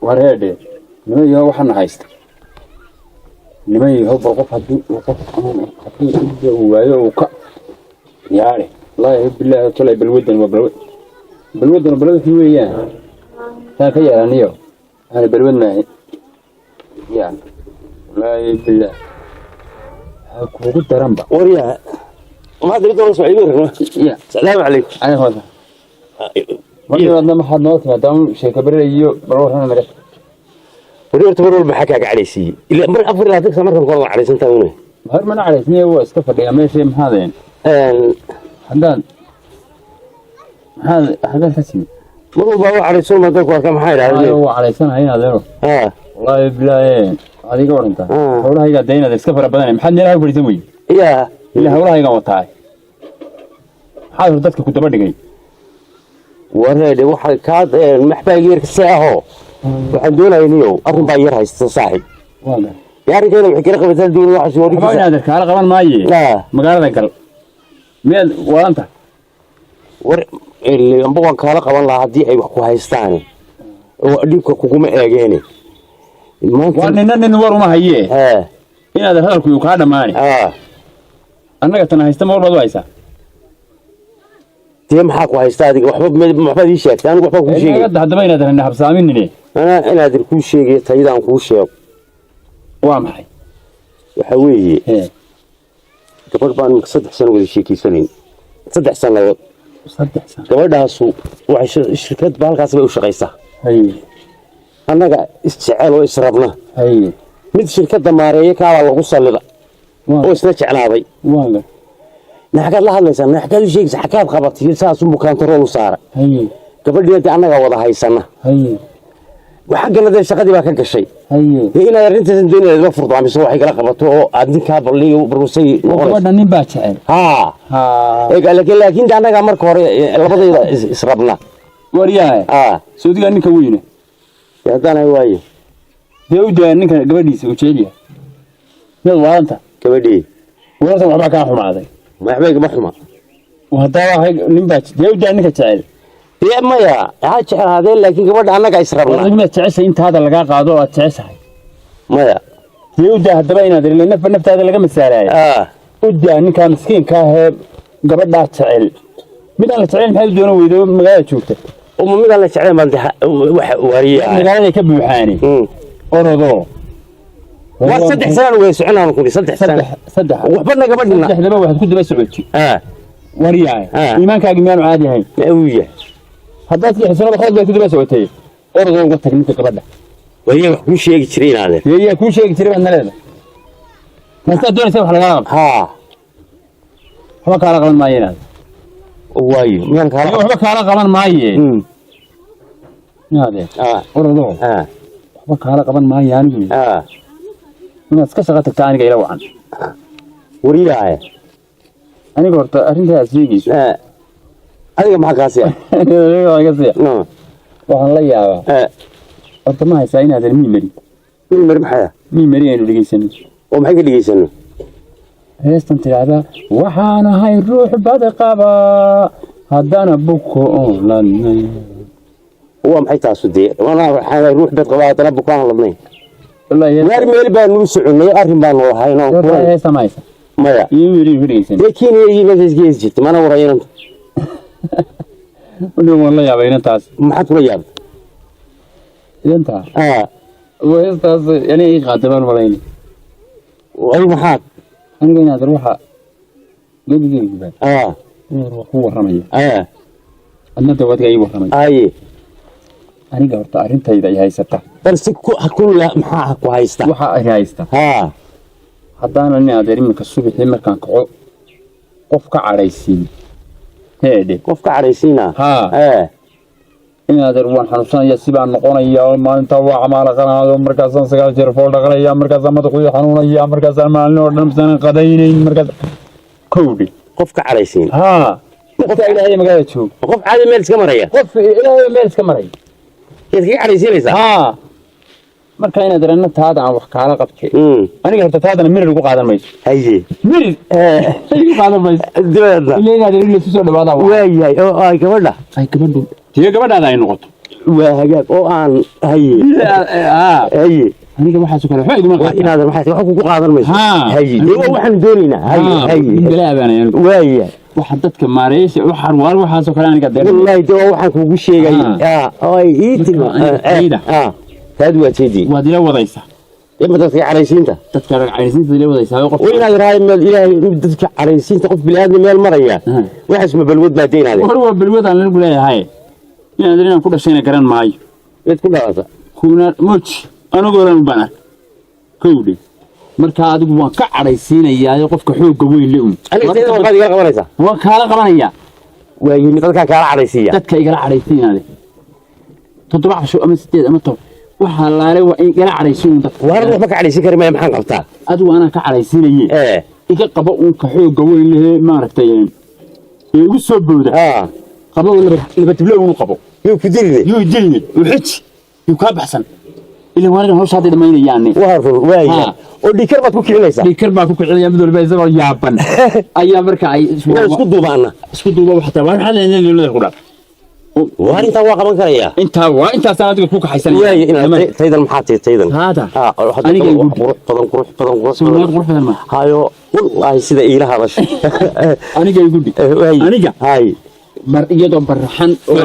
Wareedhe, niman yahow, waxaana haysta, niman yahow, bal qof haddii uu qof haddii cidda uu waayo uu ka yaare. Wallaahi bilaahi tolay, balwadan waa balwad, balwadan balwadkii weeyaan. Taan ka yeelaniyo waxaana balwad maahay ya. Wallaahi bilaah, waxaa kuugu daranba. Waryaa, maxaad iga doonaysaa? Igu warrama. Ya. Salaamu calaykum. Calaykum asalaam. Marna maxaad noo timaadaa sheeko barida iyo bal warrana naga? Wari horta, mar walba maxaa kaaga cadhaysiiyey? Ilaa mar 24 saa markan kula cadhaysantaa une. Har mana cadaysniya, waa iska fadhiyaa meesha. Maxaadeen haddaad maxaad xaggaad ka timid? Mar walba waa cadhaysan ma dadku arka, maxaa idhahdeen? Waa cadaysanahay adeero. Wallaahi bilaahi, waxaad iga warantaa hawlahaygaa dee inaad iska fara badanay. Maxaad meelaha u fadhiisan weyde? Ya. Ilaa hawlahaygaan wataay, maxaad hor dadka ku daba dhigay? Wareedhe, waxa kaa maxbaa yarka see ahoo, waxaan doonaya niyow arrin baa yar haysta, saaxib. Dee arrinkayna waxay kala qabataan doonaya waxaas. Waxba warkiisa inaad kaala qaban maaye. Magaalada gal, miyaad waalanta? War amba waan kaala qaban lahaa haddii ay wax ku haystaan oo dhibka kuguma eegeene waa maanta. Nina nin war uma hayee. Inaad hadalku yuu kaa dhammaani. Annaga tana haysta ma war baad u haysaa? Dee maxaa ku haysta adiga? Waxba waxbaad ii sheegtay, anigu waxbaan kuu sheegay. Hadda haddaba inaad hana habsaaminine. Anaa inaadir kuu sheegay, tayadaan kuu sheego. Waa maxay? Waxa weeye, gabadh baan imika 3 sano wada sheekeysanayn, 3 sannadood. 3 sano? Gabadhaasu waxay shirkad ba halkaas bay u shaqaysaa. Annaga isjecel oo israbna. Mid shirkadda maareeye kaabaa lagu sallida oo isla jeclaaday. Naxkaad la hadlaysaa, naxkaad u sheegaysa, xakaad qabatay, saasunbuu kantarool u saara. Gabadhiina dee annagaa wada haysana. Xaggana dee shaqadii baa ka gashay. Dee inaad arintaasan doonaya ma furdaamiso, waxay kala qabato oo aad ninkaa baldhiga barusay noqonayso. Gabadha nin baa jecel? Haa. Laakiin de annagaa marka hore labadayda israbna. Waryahay. Haa. Saudigaa ninka weyne. Dee haddaanay waayo. Dee u daa ninka gabadhiisa uu jecel yahay, miyaad waalanta? Gabadhii? Warartan waxbaa kaa xumaaday. Waxba igama xuma. Haddaa waxay nin baa dee u daa ninka jecel. Dee maya, ha jeclaadeen, laakiin gabadha annagaa israbna. Adigu miyaad jeceshahay intaada lagaa qaado oo aad jeceshahay? Maya. Dee u daa haddaba inaad ila naftaada laga masaalaayo. U daa ninkaa miskiinka ahee gabadhaa jecel. Mid aan la jecel maxay u doonan weydo magaalada joogta? Uma midaan la jeclayn baan dee waxa waariye. Magaaladay ka buuxaani. Orodoo. Waa 3 sanaan wada soconaan kuni, 3 sano. Saddex, saddex. Waxba nagama dhinna. Saddexdaba waxaad ku daba socotay. Waryahay. Iimaankaagi miyaanu caadi ahayn? Ma uu yahay? Haddaad 3 sanaba khalad baad ku daba socotay, orodoo uga tag ninka gabadha. Wariye wax kuu sheegi jiray inaadeen. Dee yaa kuu sheegi jiray baad na leedahay? Maasaad doonaysa wax lagala qabto? Haa. Waxba kaala qaban maayo inaad. Waayo, miyaan kaala Waxba kaala qaban maaye. Inaadee orodoo. Waxba kaala qaban maayo anigu. Inaad iska shaqo tagtaa aniga ila wacan. Wariyaaye. Aniga horta arrintaas sheegayso. Adiga maxaa kaasi ah? Aniga iga siiya. Waxaan la yaabaa. Horta ma haysaa inaadan mimari? Mid mari maxay ah? Mimari aynu dhegaysano. Oo maxay ka dhegaysano? Heestan tidhaahdaa, "Waxaan ahay ruux bad qaba, haddana buko oon ladnay." Waa maxay taasu dee? Wana waxaan ruux bad qabaa haddana bukaan ladnayn. Wallahi. Waar meel baanu u soconay, arrin baanu lahayn oo horta heesta ma haysa. Maya. Iyo yiri fadhiisan. Dee Kenya iyo meesha iska heesi jirtay, mana waraynanta. Wali waan la yaabay inantaas. Maxaad kula yaabtay? Inantaa aa waa heestaas yani ii qaatay baan malayni. Adigu maxaad? Aniga inaad ruuxa gebigeyguba aa inaad ruux ku warramaya, aa adna dawadga ii warramay. Aye. Aniga horta arrintayda ay haysata. Bal si ku ku maxaa ku haysta? Waxa ay haysta haa haddaanan nin adeer iminka subaxii markaan kaco qof ka cadhaysiin heedhe. Qof ka cadhaysiina? Haa. Ee. In adeer waan xanuunsanaya, sibaan noqonaya oo maalintaa waa camaala qanaado, markaasaan 9 jeer fool dhaqanaya, markaasaan madaxuyu xanuunaya, markaasaan maalin oo dhan misaanan qadaynayn, markaas kowdhi. Qof ka cadhaysiin? Haa, qofka Ilaahay magaalada joog. Qof caadi meel iska maraya? Qof Ilaahay meel iska maray. Yaad kaga cadhaysiinaysaa? Haa, marka inaad ranna taada aan wax kaala qabtay. Aniga horta taadana mirir ugu qaadan mayso. Haye. Mirir igu qaadan mayso. Dabeedna ilaa inaad in laysu soo dhawaadaa waayahay oo ay gabadha ay gabadhu tiyo gabadhaada ay noqoto. Waa hagaag oo aan haye. Haa. Haye. Aniga waxaasoo kale waxba iguma waa qaataan. Inaad maxay wax kugu qaadan mayso? Haa. Haye, dee waa waxaanu doonaynaa. Haye. Haye. Galaabaanay anigu. Waayahay. Waxa dadka maareeyay waxaan waar waxaasoo kale aniga deer. Wallaahi dee waa waxaan kugu sheegay. Haa. Oo ay ii tilma. Marka aniga tayda. Taad waa jeedii. Waad ila wadaysaa. Ima dadka cadhaysiinta? Dadka cadhaysiinta ila wadaysaa qof. Waa inaad raay meel Ilaahay dadka cadhaysiinta qof bini'aadmi meel maraya. Waxaas ma balwad baa deynaade? War waa balwad aan anigu leeyahay inaan inaan ku dhashayna garan maayo. Mid ku dhalata. Kuna moj anigoo dhan baan ark kowdhi. Marka adigu waan ka cadhaysiinayaa qofka xoogga weyn le un. Aniga tayda waxaad igala qabanaysaa? Waan kaala qabanayaa. Waa yimid dadkaa kaala cadhaysiiya. Dadka igala cadhaysiinaade 7 casho ama 8 ama 10 waxaa laale waa in igala cadhaysiin un dadka. Waar wax ma ka cadhaysiin kari maya, maxaan qabtaa? Adigu anaa ka cadhaysiinaye. Ee. Iga qabo uun ka xoogga weyn lehe maaragtay ee igu soo booda. Qabo laba diblo uu qabo. Yuu ku diline. Yuu diline uu xiji yuu kaa baxsan ilan waanigan hawsha hadday dhammaynayaane. Waa run waaya. Oo dhiikar baad ku kicinaysaa? Dhiikar baa ku kicinaya, mid walba isagoo yaaban ayaa marka ay inaan isku duubaana. Isku duuba waxtaa waa maxaa leeyahay ku dhaaf. Waar intaa waa qaban karayaa. Intaa waa intaasaan adiga ku kaxaysanaya. Waaya inaad taydan maxaa tahay taydan? Haada. Haa. Aniga igu qurux badan, qurux badan, qurux soo badan. Qurux badan ma hayo wallaahi sida iila hadashay. Aniga igu dhig. Waay. Aniga hay mar iyadoo baraxan oo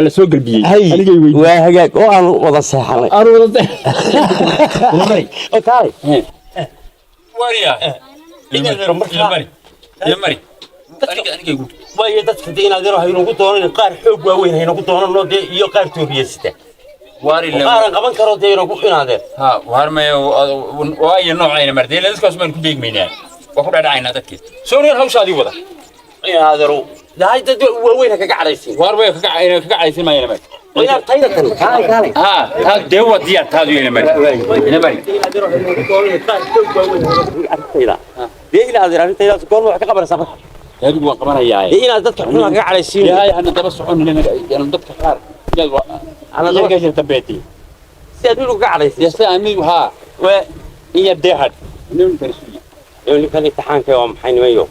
la soo galbiyey hay aniga i weydiiyey. Waa hagaag oo aan wada seexanay. Aan wada waray. Oo kaalay. Wariya ila mari aniga igu dhig. Waayo dadka dee inaad yaro haynagu doonan qaar xoog waaweyn, haynagu doonanoo dee iyo qaar tooriyasita. Wari la qaaran qaban karo dee inagu inaadeen. Ha war ma waayo noocayna martay ila dadkaas baan ku beegmaynaa, waa ku dhadhacaynaa dadkii soo reer hawshaadii wada. Inaadero dahay dad waaweyn ha kaga cadhaysiin. War way kaga cadhaysin maayana mari. Inaad tayda tan kaalay kaalay. Ha taa dee waa diyaar taadu ila mari ila mari. Inaadero haynagu doonan qaar xoog waaweyn arrintayda dee inaadeer arrintaydaas goorma wax ka qabanaysaa marka? Adigu waan qabanayaa. Dee inaad dadka xun ha kaga cadhaysiin. Yahay hana daba soconin dadka qaar yaad waa Ana daba- iyaga jirta beeti. Si aad mid uga cadhaysiin. Dee si aan mid haa waa in yar dee had nin karsuyi. Ninkan imtixaanka waa maxay nimayo?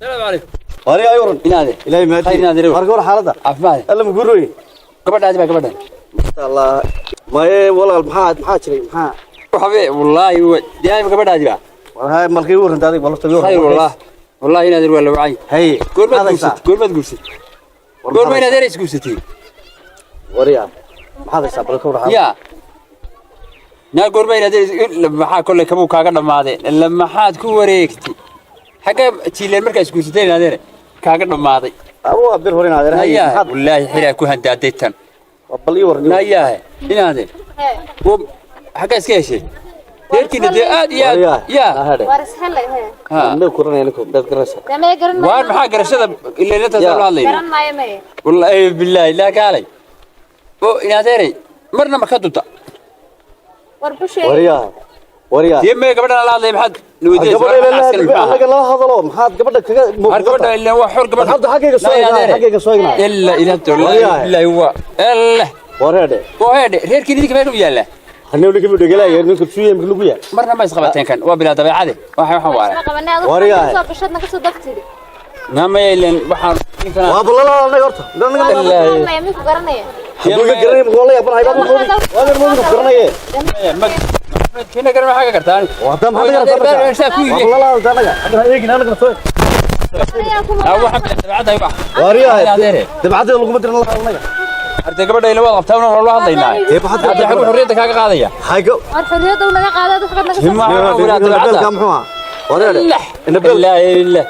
السلام عليكم. Wari ay waran. Inaade. Ilaahay mahadi. Khayr inaade. Marka war xaaladda. Caafimaad. Alla ma guuroy. Gabadhaadi baa gabadhan. Allah. Maye walaal maxaa jiray maxaa? Waxbe wallahi diyaar gabadhaadi baa. Wallahi markii waran adig walaal tabiyo. Khayr wallah. Wallahi inaade waa la wacay. Hay. Goormaad guursatay? Goormaad guursatay? Goorma inaad ereys guursatay? Wariya. Maxaad haysaa bal ka war xaaladda? Ya. Naa goorma inaad ereys maxaa kolley kabuu kaaga dhamaadeen? La maxaad ku wareegtay? Xagga jiileen markaa is guursatay inaad ere kaaga dhamaaday. Waa bir hore inaad hay. Nayaa Maxaad wallahi xiraa ku handaaday tan. Bal ii waran. Nayaa inaade. Xagga iska heshay? Reerkiina dee aad iyo aad ya. War is helay he. Ha. Ma kuranay ninku dad garasha. Dame garan maayo. Waar maxaa garashada ilaa intaas loo hadlayna? Garan maayo maye. Wallahi billahi laa kaalay oo inaadeeray marna ma ka duta. War ku sheeg. Waryaa, waryaa. Dee mee gabadhan la hadlay maxaad nuweydiinaysaa? Gabadha Waxaan askari muxuu ahaa? anaga lala hadalo, maxaad gabadha kaga Har gabadha ilaa waa xor gabadha. Hadda xaggayga soo eegnaa, xaggayga soo eegnaa. Illa ila Waryaa. billahi waa illa. Wareedhe. Oo heedhe reerkii idinka meesha u yaalla. Hanuu ninka dhegalaaya, ninka suuye marka lagu yahay. Marna ma isqabateen kan waa bilaa dabeecade. Waxa waxaan waa. Isma qabanay adigu. Waryaa. Soo gashad naga soo daftiri. Nama ileen waxaan ninkan Waa balala anaga horta. Anaga Waa lala. garanaya minku garanaya. Hadduu ka garanay ma wala yaabanahay baad moodi. Waa moodi ku garanaye. Kina garan waxa ka gartaan. Waa hadda maxaad ka gartaa marka? Saa ku Waa yiri. balala anaga. Hadda eegin anaga soo. Ah waxaan bilaa dabeecada wax. Waryaa. Adeere. Dabcadda lagu ma dirin lala anaga. Arday gabadha ila wada qabtaa una loo hadlaynaa. Ee maxaad Hadda xagu xorriyadda kaaga qaadaya. Haygo. War xorriyadda uu naga qaaday waxba naga soo. Himma bilaa dabeecada. Muxuu ahaa? Wareedhe. Illa illa.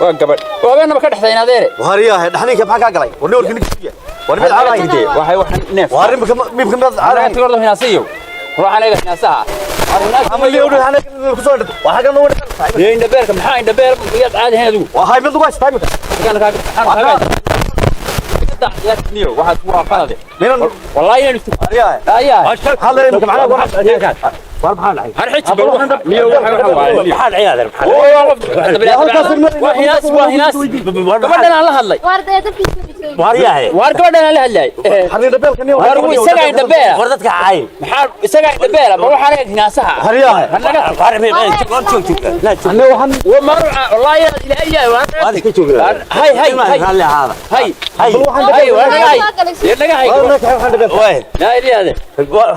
Waa gabadh. Waa habeenaba ka dhexday adeere. Waryaa, dhaxninka maxaa ka galay? War ninka suuye. War mid caadi Intee waxay waxaan neef. War mid mid mid Waxaan caadi. tigo ordo hinaasiyo. Waxaan eega hinaasaha. Ama leeyo anaga ku soo dhigto. Waxa ka noo dhigtay. Ee indhabeelka maxaa indhabeel miyaad caadi ahayn adigu? Waa hay mid ugu haystaa imika. Kan kaaga kaaga. Niyo waxaad ku waafaqday. Minan Wallahi inaan isku waryaa. ayaa. Hal imika macnaha war war maxaa dhacay? Har xij bal niyo waxa waxa waa. Maxaa dhacay adeer? Maxaa Waa hinaas waa hinaas. Gabadhan aan la hadlay. War dadkiisa soo. Waryahay. Waar gabadhan aan la hadlay. Xarni dhabeelka niyo. Waar uu isaga indhabeela. War dadka cayn. Maxaa isaga indhabeela ma waxaan eeg hinaasaha. Waryaa. Hanaga War me war joogtid. La joog. Anna waxaan waa maruca wallahi ilaahay waa. Waad iska joogtaa. Hay hay hay. Raalli ahaada. Hay Hay. hay waa naga hay. Naga hay. waxaan dhabeelka. Way. لا إلي هذا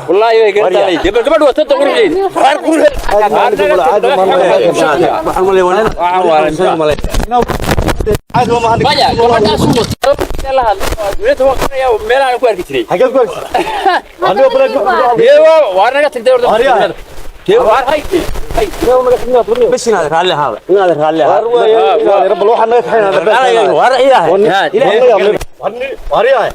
والله يا قلت علي قبل قبل وتد قرحين Waxaan malay wanaa. Waxaan malay. Caadi ma maahan. maya gabadhaas uu wato la hadlo dowladda waa qoraya meel aan ku arki jiray Xageed ku aragtay? Annigo balaad iyo waa naga tagtay ordo Waryaa. waar hay hay Bas inaad raalli ahaada. Inaad raalli ahaada. Bal waxaan naga kaxaynaa dhabeelka. War ilaahay. Waryaa.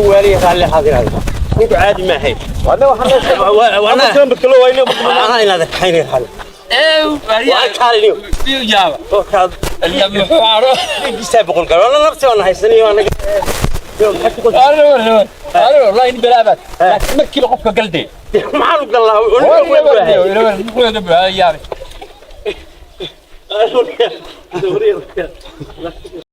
Wali raalli ahaada inaad. Ninku caadi ma ahayn. Anna waxaan Wana kan badkalo wayno. ana inaad kaxaynay raalli. ee Waa kaaliniyo. biyo jaaba Oo kaad illa muxuu caaro gisaa boqol gal. Wala nafsi waan haysanayo anaga. arro wallahi in balaabaad laakiin markiiba qofka galde Maxaa lu galaa? waa yaabay.